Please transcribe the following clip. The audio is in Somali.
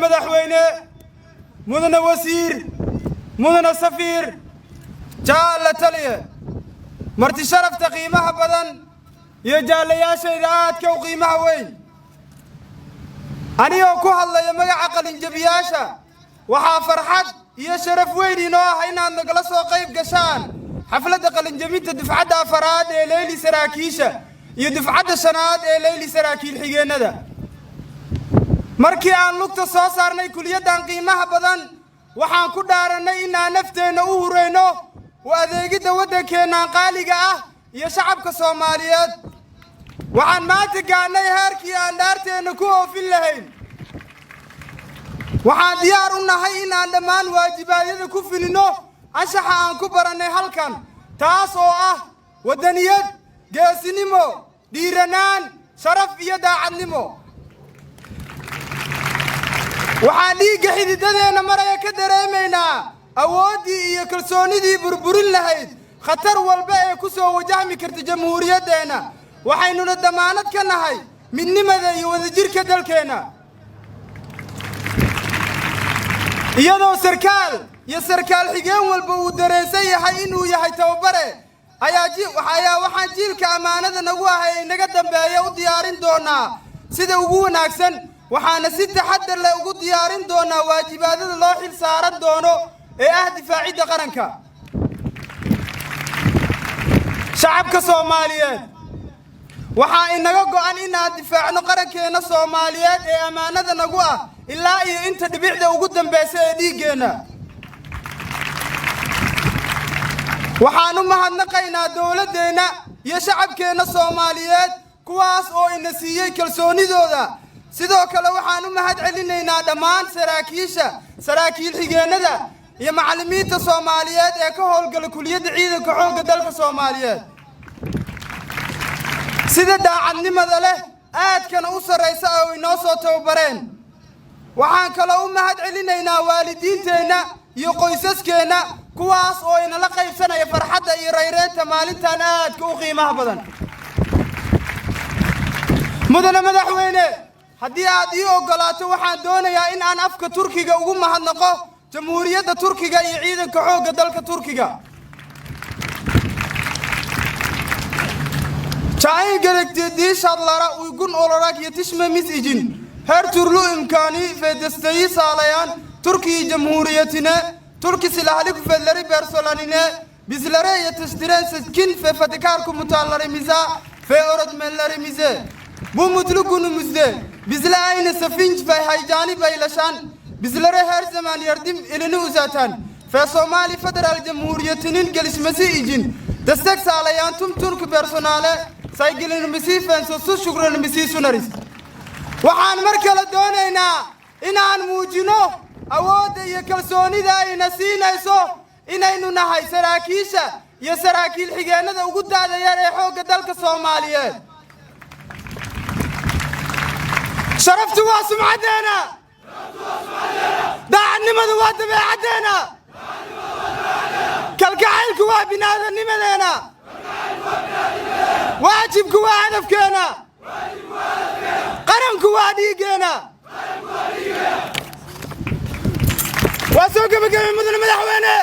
Madaxweyne, mudane wasiir, mudane safiir, jaalla taliye, marti sharafta qiimaha badan iyo jaallayaashayda aadka u qiimaha weyn, anigoo ku hadlaya magaca qalinjabiyaasha, waxaa farxad iyo sharaf weyn inoo ah inaad nagala soo qayb gashaan xafladda qalinjabinta dufcadda afaraad ee leyli saraakiisha iyo dufcadda shanaad ee leyli saraakiil xigeennada. Markii aan lugta soo saarnay kuliyaddan qiimaha badan, waxaan ku dhaarannay inaan nafteenna u hurayno u adeegidda waddankeennan qaaliga ah iyo shacabka Soomaaliyeed. Waxaan maanta gaadhnay heerkii aan dhaarteenna ku oofin lahayn. Waxaan diyaar u nahay in aan dhammaan waajibaadyada ku filinno anshaxa aan ku barannay halkan, taas oo ah waddaniyad, geesinimo, dhiiranaan, sharaf iyo daacadnimo. Waxaan dhiigga xididadeenna maraya ka dareemaynaa awooddii iyo kalsoonnidii burburin lahayd khatar walba ee ku soo wajahmi karta jamhuuriyaddeenna, waxaynuna damaanad ka nahay midnimada iyo wadajirka dalkeenna. Iyadoo sarkaal iyo sarkaal xigeen walba uu dareensan yahay inuu yahay tababare, ayaa waxaan jiilka ammaanada nagu ahay ee inaga dambeeya u diyaarin doonaa sida ugu wanaagsan, waxaana si taxadar leh ugu diyaarin doonaa waajibaadada loo xil saaran doono ee ah difaacidda qaranka. Shacabka Soomaaliyeed, waxaa inaga go'an inaan difaacno qarankeenna Soomaaliyeed ee ammaanada nagu ah ilaa iyo inta dhibicda ugu dambaysa ee dhiiggeenna. Waxaan u mahadnaqaynaa dowladdeenna iyo shacabkeenna Soomaaliyeed, kuwaas oo ina siiyey kalsoonidooda. Sidoo kale waxaan u mahad celinaynaa dhammaan saraakiisha, saraakiil xigeennada iyo macallimiinta Soomaaliyeed ee ka howlgala kuliyadda ciidanka xoogga dalka Soomaaliyeed, sida daacadnimada leh aadkana u sarraysa oo inoo soo tababareen. Waxaan kaloo u mahad celinaynaa waalidiinteenna iyo qoysaskeenna, kuwaas oo inala qaybsanaya farxadda iyo rayreynta maalintan aadka u qiimaha badan. Mudane madaxweyne, haddii aad ii oggolaato, waxaan doonayaa in aan afka Turkiga ugu mahadnaqo Jamhuuriyadda Turkiga iyo ciidanka xoogga dalka Turkiga. Çayın gerektirdiği şartlara uygun olarak yetişmemiz için her türlü imkanı ve desteği sağlayan Türkiye Cumhuriyeti'ne, Türk Silahlı Kuvvetleri personeline, bizlere yetiştiren seçkin ve fedakar komutanlarımıza ve öğretmenlerimize, bu mutlu günümüzde bizle aynı sevinç ve heyecanı paylaşan, bizlere her zaman yardım elini uzatan ve Somali Federal Cumhuriyeti'nin gelişmesi için destek sağlayan tüm Türk personele saygılarımızı ve sonsuz şükranımızı sunarız. Waxaan mar kale doonaynaa inaan muujino awoodda iyo kalsoonida ayna siinayso inaynu nahay saraakiisha iyo saraakiil xigeennada ugu da'da yar ee xoogga dalka Soomaaliyeed. Sharaftu waa sumcaddeena, daacadnimadu waa dabeecaddeena, kalgacaylku waa bini'aadamnimadeena, waajibku waa hadafkeena, qaranku waa dhiiggeena. Waa soo gebagabay, mudane madaxweyne.